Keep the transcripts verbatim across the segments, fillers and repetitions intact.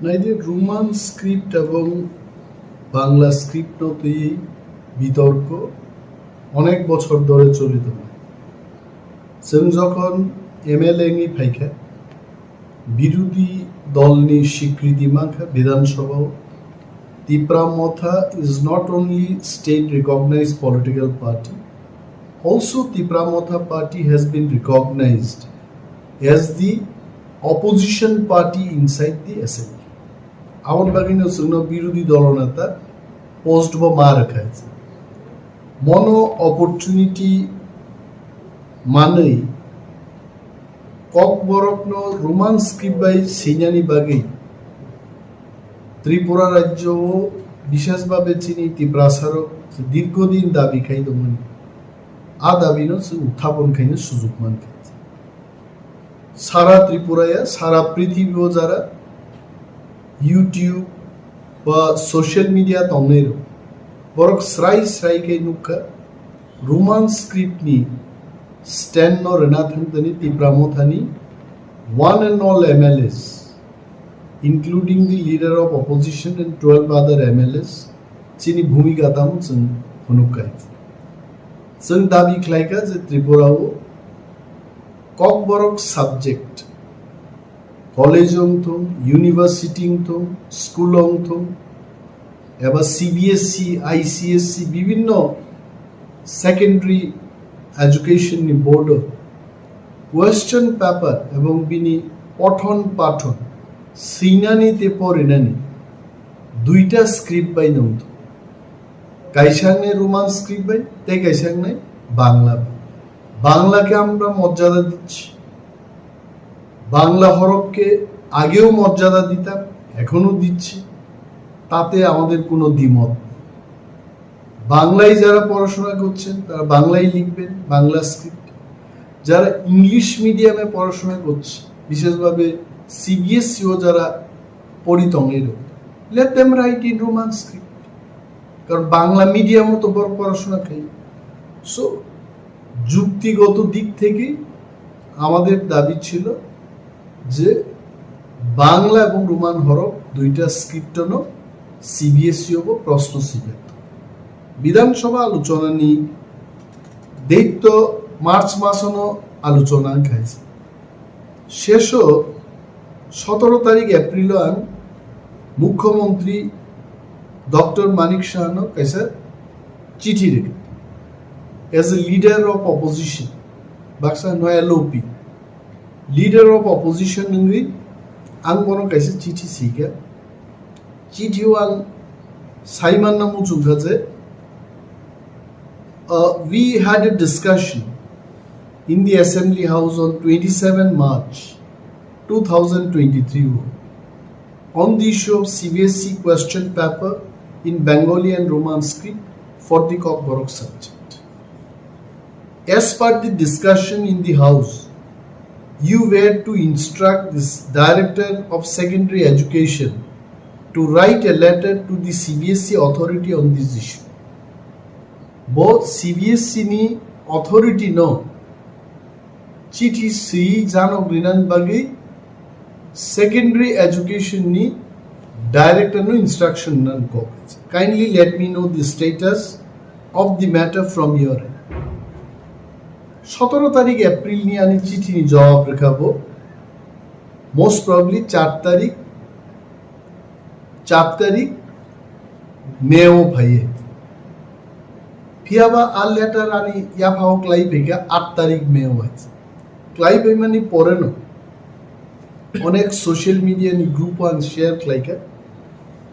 Naidi, Roman script ebong Bangla script no twi bitorko onek bochor dhore choli tongo. Chwng jokhon M L A wngwi phaikha, birudhi dolni swikriti mankha Bidhan Sabhao. Tipra Motha is not only state recognized political party, also Tipra Motha party has been recognized as the opposition party inside the assembly. Aboni bagwino chwngno birudhi dolo neta post bo ma rwkha. Mono opportunity manwi Kokborokno Roman script bai swinani bagwi Tripura rajyo o, bishesh bhabe chini Tiprasa rok dirghodin dabi khai tongmani. A dabi no chwng uthapon khaina sujuk mankha. Sara Tripura ya, sara prithibi o jara YouTube ba social media tongnai rok, borok srai srai khe nukha, Roman script ni stand no rwna thang tani Tipra Motha ni one and all M L As, including the leader of opposition and twelve other M L As, chini bhumika tamo chwng phunuk kha. Chwng dabi khlai kha je Tripura o Kokborok subject, college wng thung, university wng thung, school wng thung, eba C B S E, I C S E, bibhinno secondary education ni board o question paper ebong bini pothon pathon swinani tei porinani duita script bai nung thung. Kaisa wngnai Roman script bai, tei kaisa wngnai Bangla bai. বাংলাকে আমরা মর্যাদা দিচ্ছি, বাংলা হরফকে আগেও মর্যাদা দিতাম, এখনো দিচ্ছি, তাতে আমাদের কোনো দ্বিমত নেই। বাংলায় যারা পড়াশোনা করছেন, তারা বাংলায় লিখবেন, বাংলা স্ক্রিপ্ট। যারা ইংলিশ মিডিয়ামে পড়াশোনা করছে, বিশেষভাবে সিবিএসইও যারা পড়ি tongwi rw, let them write in Roman script. কারণ বাংলা মিডিয়ামও তো বড় পড়াশোনা খাই। সো যুক্তিগত দিক থেকে আমাদের দাবি ছিল যে বাংলা এবং রোমান হরফ দুইটা স্ক্রিপ্টনো সিবিএসই হবো প্রশ্ন সিদ্ধান্ত। বিধানসভা আলোচনা নিয়ে date to March মাসনো আলোচনা খাইছে। শেষও সতেরো তারিখ এপ্রিলও আং মুখ্যমন্ত্রী ডক্টর মানিক সাহানো কাইসা চিঠি রেখে, as a leader of opposition, baksa no L O P, leader of opposition nungwi ang bono kaisa chithi sika. Chithi o ang saimanna muchungkha je, uh, we had a discussion in the Assembly House on twenty-seven March two thousand twenty-three on the issue of C B S E question paper in Bengali and Roman script for the Kokborok subject. As per the discussion in the House, you were to instruct this Director of Secondary Education to write a letter to the C B S E authority on this issue. Bo C B S E ni authority no chithi swi janok rinan bagwi secondary education ni director no instruction nan kok. Kindly let me know the status of the matter from your end. সতেরো তারিখ April ni ani chithi ni jawab rwkha bo, most probably চার তারিখ, চার তারিখ May o phaiye. Phiyaba a letter ani yaphao klai phaikha আট তারিখ May o hai. Klai phaimani poreno onek social media ni group o ang share khlaikha.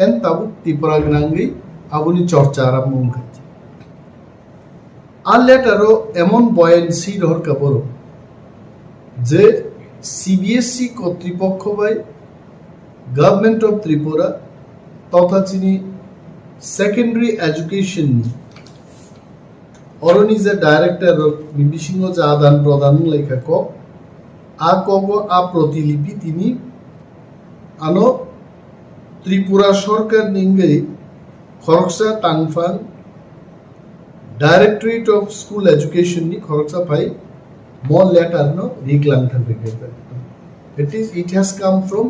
En tabuk Tipra gwnangwi aboni chorcha arambho wngkha. A letter o emon boyan si rohor kha borok je C B S E kotripokho bai Government of Tripura totha chini secondary education ni oroni je director rok ni bisingo je adan prodan wnglaikha kok, a kogo a protilipi tini ano Tripura sorkar ni wngwi khoroksa tangphang Directorate of School Education ni khoroksa phai mo letter no riklang thang rikha. It is, it has come from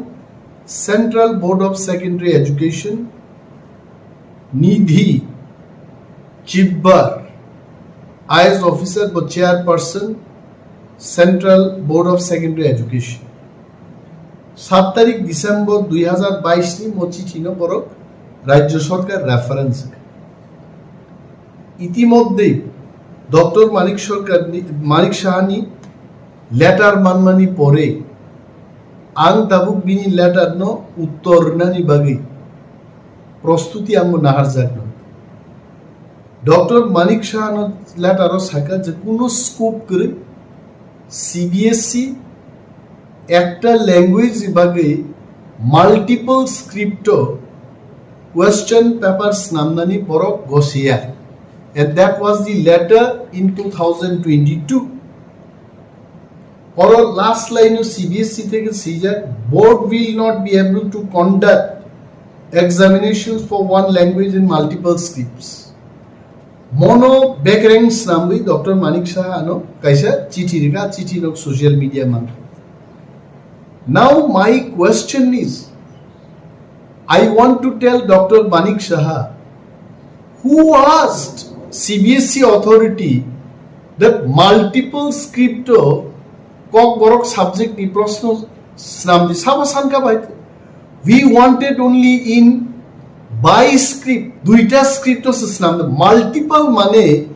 Central Board of Secondary Education, Nidhi Chibbar, I A S officer bo chairperson, Central Board of Secondary Education. Sat tarik December dui hazar bais ni mo chithi no borok Rajya Sarkar reference. Itimodhye Doctor Manik Sarkar ni, Manik Saha ni letter manmani pore ang tabuk bini letter no uttor rwnani bagwi prostuti ang bo naharjak no. Doctor Manik Saha no letter o saka je kuno scope kwrwi C B S E ekta language ni bagwi multiple script o question paper snamnani borok gosiya, and that was the letter in two thousand twenty-two. Oro last line o C B S E theke swijak, board will not be able to conduct examinations for one language in multiple scripts. Mono bekreng snamwi Doctor Manik Saha ano kaisa chithi rikha, chithi nok social media man. Now my question is, I want to tell Doctor Manik Saha, who asked C B S E authority that multiple script o Kokborok subject ni proshno snamdi sabo sanka bai. We wanted only in by script, duita script o se snamdi, multiple mane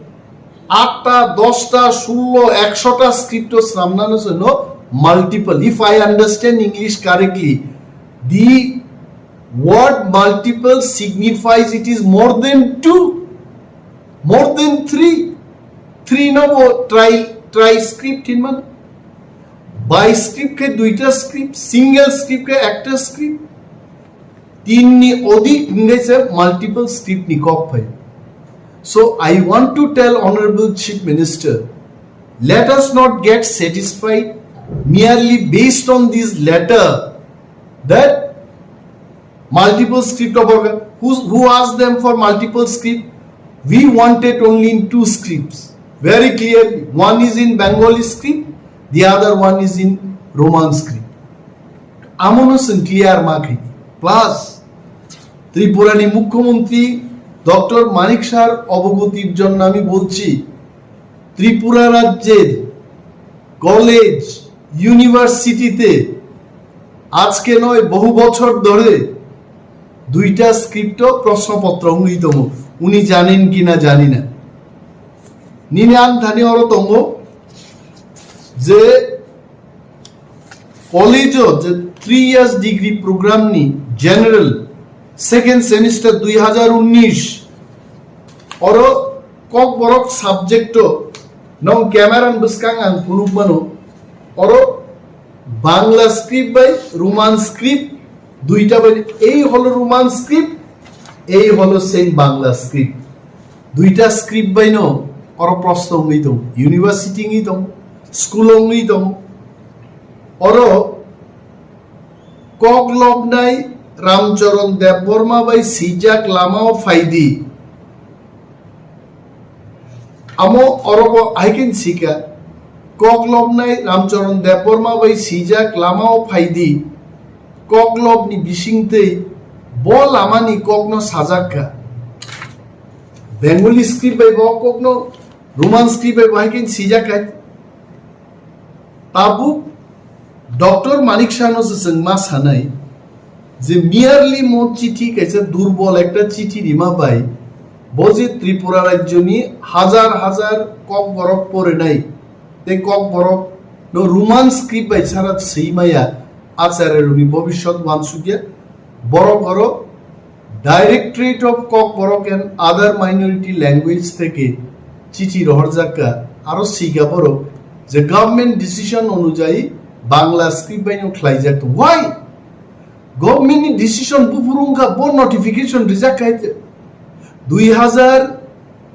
atta, dosta, sullo, ekshota script o snamnano se no multiple. If I understand English correctly, the word multiple signifies it is more than two, more than three. Three no bo tri, tri script hinman. Bi script khe duita script, single script khe ekta script. Tinni odik hingke se multiple script ni kok phai. So I want to tell Honorable Chief Minister, let us not get satisfied merely based on this letter that multiple script of organ. Who, who asked them for multiple script? We wanted only in two scripts. Very clearly, one is in Bengali script, the other one is in Roman script. Amono chwng clear ma khaidi. Plus, ত্রিপুরানি মুখ্যমন্ত্রী ডক্টর মানিক সাহার অবগতির জন্য আমি বলছি, ত্রিপুরা রাজ্যের কলেজ, ইউনিভার্সিটিতে আজকে নয়, বহু বছর ধরে দুইটা স্ক্রিপ্ট প্রশ্নপত্র ungwi tongo. উনি জানেন কিনা জানি না। Nini ang thani oro tongo je college o je three years degree program ni general second semester dui hazar unnish, oro Kokborok subject o nong camera ni bwskang ang phunuk mano, oro Bangla script bai Roman script duita bai, ei holo Roman script, ei holo same Bangla script. Duita script bai no oro proshno wngwi tong, university wngwi tong, school wngwi tong. Oro kok lobnai Ramcharan Debbarma bai swijak lamao phaidi. Amo orobo hai khe sika, kok lobnai Ramcharan Debbarma bai swijak lamao phaidi. Kok lobni bisingtwi bo lamani kokno sajak kha. Bengali script bai bo kokno, Roman script bai bo hai khe swijak kha. Tabuk Doctor Manik Sahano se chwng ma sanai je merely mo chithi kaisa durbol ekta chithi rima bai bo je Tripura rajyoni hajar hajar Kokborok porinai tei Kokborok no Roman script bai sara swi maya, Acharya rokni bobiswt wansukya, borok oro Directorate of Kokborok and Other Minority Language theke chithi rohorjak kha, aro sika borok je government decision onujayi Bangla script bai no khlaijak tongo. Why? Government ni decision buphuru wngkha, bo notification rijak khai te. Dui hazar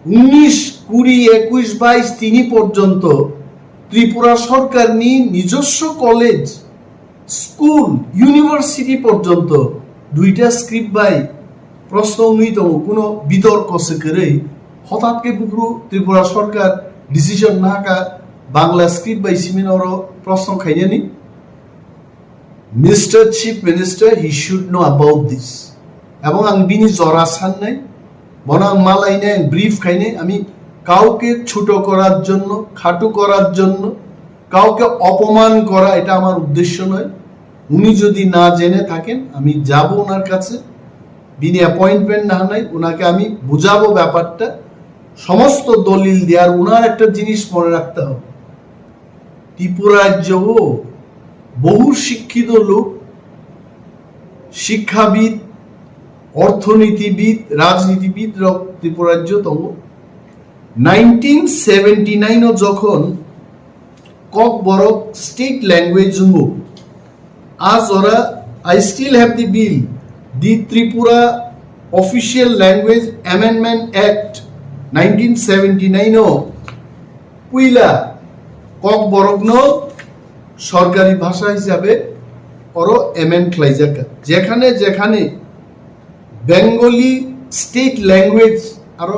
unnish, kuri, ekush, bais tini porjonto Tripura sorkar ni nijoswo college, school, university porjonto duita script bai proshno wngwi tongo, kuno bitorko se kwrwi. Hothat khe buphuru Tripura sorkar decision nahakha Bangla script bai simi oro proshno khainani. Mister Chief Minister, he should know about this. এবং আমি বিনি জরা সান নাই, বরং আমি মালাই নাই, ব্রিফ খাই নাই। আমি কাউকে ছোট করার জন্য, খাটো করার জন্য, কাউকে অপমান করা, এটা আমার উদ্দেশ্য নয়। উনি যদি না জেনে থাকেন, আমি যাব ওনার কাছে, বিনি অ্যাপয়েন্টমেন্ট না নাই, ওনাকে আমি বুঝাবো ব্যাপারটা, সমস্ত দলিল দিয়ে। আর ওনার একটা জিনিস মনে রাখতে হবে, ত্রিপুরা রাজ্যও বহু শিক্ষিত লোক, শিক্ষাবিদ, অর্থনীতিবিদ, রাজনীতিবিদ রক ত্রিপুরা রাজ্য তম নাইনটিন সেভেন্টি নাইন ও যখন ককবরক স্টেট ল্যাঙ্গুয়েজ হবো, আজ ওরা, I still have the bill, the Tripura Official Language Amendment Act nineteen seventy nine ও পুইলা ককবরকনো সরকারি ভাষা হিসাবে ওরো অ্যামেন্ড খ্লাইজাকা, যেখানে যেখানে বেঙ্গলি স্টেট ল্যাঙ্গুয়েজ আরো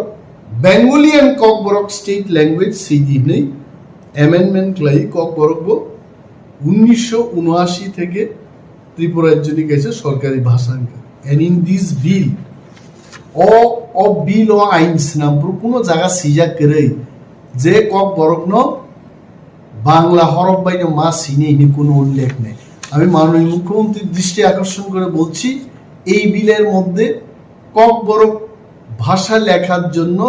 Bengali and Kokborok state language সেই দিনেই অ্যামেন্ডমেন্ট খ্লাই ককবরকবো উনিশশো উনআশি থেকে ত্রিপুরা রাজ্যনি কাছে সরকারি ভাষা অংকা। And in this bill, o, o bill o ain swnam phuru kuno jaga swijak kwrwi je Kokborokno Bangla horok baino ma sini hini kuno ullekh nei. আমি মাননীয় মুখ্যমন্ত্রীর দৃষ্টি আকর্ষণ করে বলছি, এই বিলের মধ্যে ককবরক ভাষা লেখার জন্য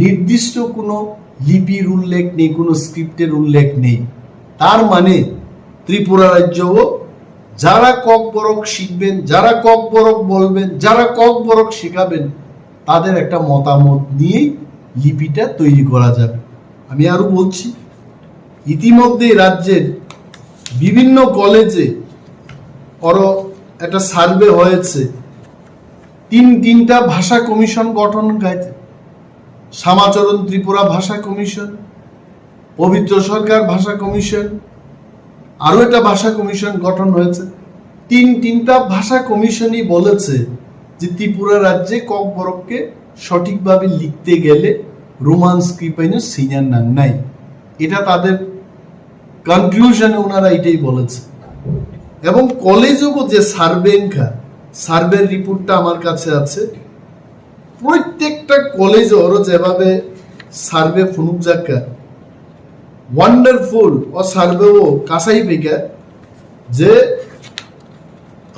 নির্দিষ্ট কোনো লিপির উল্লেখ নেই, কোনো স্ক্রিপ্টের উল্লেখ নেই। তার মানে ত্রিপুরা রাজ্যও যারা ককবরক শিখবেন, যারা ককবরক বলবেন, যারা ককবরক শেখাবেন, তাদের একটা মতামত নিয়েই লিপিটা তৈরি করা যাবে। আমি আরো বলছি, ইতিমধ্যে রাজ্যের বিভিন্ন কলেজে আরো একটা সার্ভে হয়েছে, তিন তিনটা ভাষা কমিশন গঠন হয়েছে, শ্যামাচরণ ত্রিপুরা ভাষা কমিশন, পবিত্র সরকার ভাষা কমিশন, আরো একটা ভাষা কমিশন গঠন হয়েছে। তিন তিনটা ভাষা কমিশনই বলেছে যে ত্রিপুরা রাজ্যে ককবরককে সঠিকভাবে লিখতে গেলে রোমান স্ক্রিপ্ট আইনো সিনিয়র নাং নাই। এটা তাদের কনক্লুশনে ওনারা এটাই বলেছে। এবং কলেজও যে সার্ভে এনকা, সার্ভের রিপোর্টটা আমার কাছে আছে। প্রত্যেকটা কলেজে ওরা যেভাবে সার্ভে ফুনুক যাক্কা, ওয়ান্ডারফুল ও সার্ভে ও কাসাই বেকা যে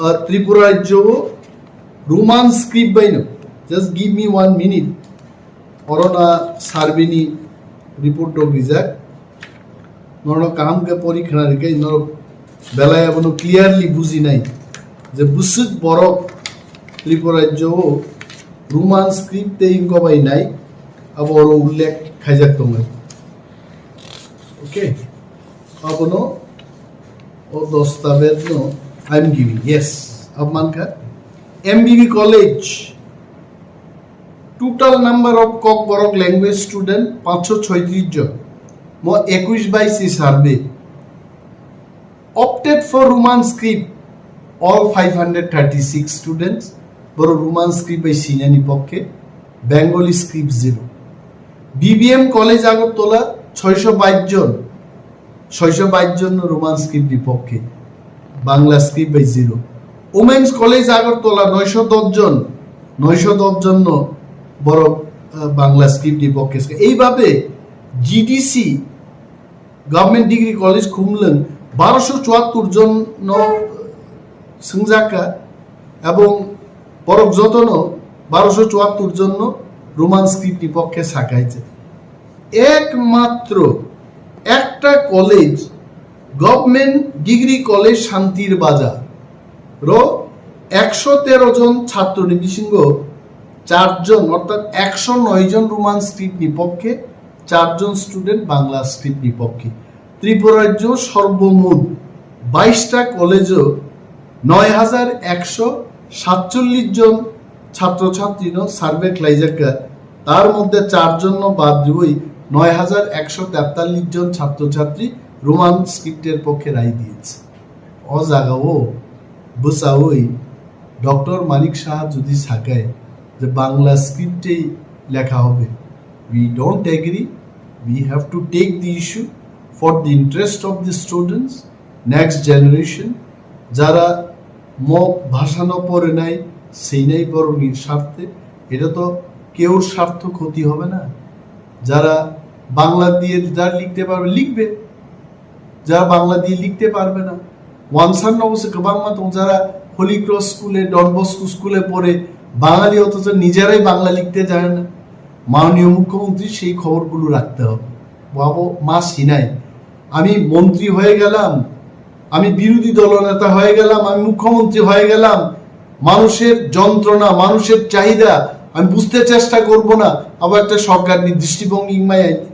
আহ, ত্রিপুরা রাজ্য ও রোমান স্ক্রিপ্ট বাইনো। Just give me one minute. অরনা সার্ভেনি রিপোর্ট ডগ রিজাক। নরো কাহাম কে পরীক্ষা রিকে নরো বেলায় আবনো ক্লিয়ারলি বুঝি নাই যে বুসুক বরক ত্রিপুরা রাজ্য ও রোমান স্ক্রিপ্ট তে ইনকো বাই নাই, আবো অরো উল্লেখ খাইজাক তমাই। ওকে, আবনো ও দস্তাবেজ নো, I am giving, yes, আব মানকা। MBB college, total number of Kokborok language student পাঁচশো ছয়ত্রিশ জন, মো একুশ বাইশ survey. Opted for Roman script, all five hundred thirty six students, বড় রোমান স্ক্রিপ্ট বাই সিনানি পক্ষে, Bengali script zero. BBM college Agartala ছয়শো বাইশ জন, ছয়শো বাইশ জন রোমান স্ক্রিপ্ট বিপক্ষে, বাংলা স্ক্রিপ্ট বাই জিরো। উমেন্স কলেজ আগরতলা নয়শো দশ জন, নয়শো দশ জন বড় আহ, বাংলা স্ক্রিপ্ট বিপক্ষে। এইভাবে GDC government degree college Khumlung বারোশো চুয়াত্তর জন সংজাকা এবং বরক যতন বারোশো চুয়াত্তর জন রোমান স্ক্রিপ্ট বিপক্ষে সাকাইছে। একমাত্র একটা কলেজ, গভর্নমেন্ট ডিগ্রি কলেজ শান্তির বাজার র একশো তেরো জন ছাত্র নিবিসিংহ চারজন, অর্থাৎ একশো নয় জন রোমান স্ক্রিপ্ট বিপক্ষে, চারজন স্টুডেন্ট বাংলা স্ক্রিপ্ট বিপক্ষে। ত্রিপুরা রাজ্য সর্বমোট বাইশটা কলেজও নয় হাজার একশো সাতচল্লিশ জন ছাত্রছাত্রীনো সার্ভে খ্লাইজাক্কা, তার মধ্যে চারজন বাদ দিবই নয় হাজার একশো তেতাল্লিশ জন ছাত্রছাত্রী রোমান স্ক্রিপ্টের পক্ষে রায় দিয়েছে। ও জাগাও বুঝাওই ডক্টর মানিক সাহা যদি সাকায় যে বাংলা স্ক্রিপ্টেই লেখা হবে, we don't agree, we have to take the issue for the interest of the students, next generation, যারা মগ ভাষা না পড়ে নাই, সেই নাই বরং স্বার্থে, এটা তো কেউর স্বার্থ ক্ষতি হবে না। যারা বাংলা দিয়ে যারা লিখতে পারবে, লিখবে। যারা বাংলা দিয়ে লিখতে পারবে না, ওয়ানসান অবশ্য বাংলা তো যারা হোলি ক্রস স্কুলে, ডন বস্কো স্কুলে পড়ে বাঙালি, অথচ নিজেরাই বাংলা লিখতে জানে না। মাননীয় মুখ্যমন্ত্রী সেই খবরগুলো রাখতে হবে। বাবু, মা সিনাই, আমি মন্ত্রী হয়ে গেলাম, আমি বিরোধী দলনেতা হয়ে গেলাম, আমি মুখ্যমন্ত্রী হয়ে গেলাম, মানুষের যন্ত্রণা, মানুষের চাহিদা আমি বুঝতে চেষ্টা করব না, আবার একটা সরকার দৃষ্টিভঙ্গি ইংমাই আইতে।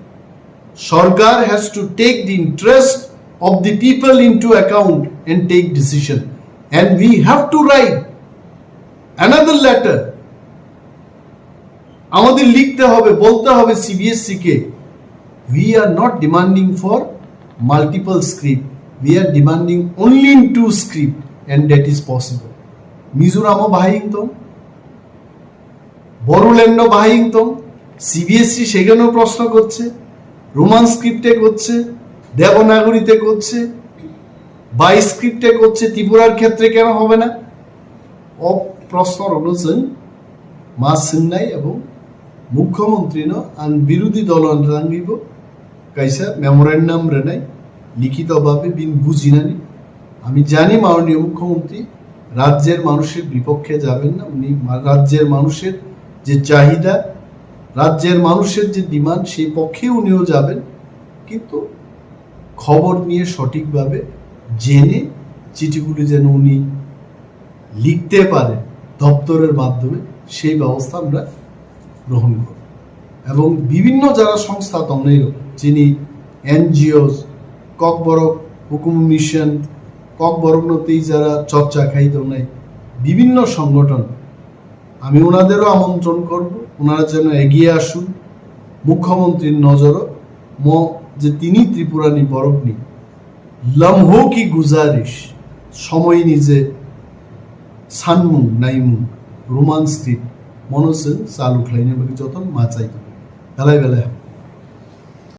সরকার has to take the interest of the people into account and take decision, and we have to write another letter. আমাদের লিখতে হবে, বলতে হবে সিবিএসসি কে, we are not demanding for multiple script, we are demanding only in two script, and that is possible. মিজোরামও বাহাই ইংতং, বড়োল্যান্ডও বাহাই ইংতং, সিবিএসসি সেখানেও প্রশ্ন করছে, রোমান স্ক্রিপ্টে করছে, দেবনাগরীতে করছে, বাই স্ক্রিপ্টে করছে, ত্রিপুরার ক্ষেত্রে কেন হবে না? O proshno rokno chwng ma swngnai, ebong mukhyamantri no ang birodhi dolo rangwibo kaisa memorandum rwnai, likhito bhabe bini bujinani. আমি জানি মাননীয় মুখ্যমন্ত্রী রাজ্যের মানুষের বিপক্ষে যাবেন না, উনি মা-, রাজ্যের মানুষের যে চাহিদা, রাজ্যের মানুষের যে ডিমান্ড, সেই পক্ষে উনিও যাবেন, কিন্তু খবর নিয়ে সঠিকভাবে জেনে চিঠিগুলি যেন উনি লিখতে পারেন দপ্তরের মাধ্যমে, সেই ব্যবস্থা আমরা গ্রহণ করব। এবং বিভিন্ন যারা সংস্থা tongnai rok, chini NGOs, Kokborok হুকুম মিশন, ককবরক নতেই যারা চর্চা খাই tongnai, বিভিন্ন সংগঠন, আমি ওনাদেরও আমন্ত্রণ করব, ওনারা যেন এগিয়ে আসুন। মুখ্যমন্ত্রীর নজরও mo je tini Tripurani borokni lamho ki guzarish, সময়নি যে সানমুং নাইমুং রোমান স্ক্রিপ্ট মনো chwng চালু khlaina bagwi jotono ma chai tongo. Belai belai hambai.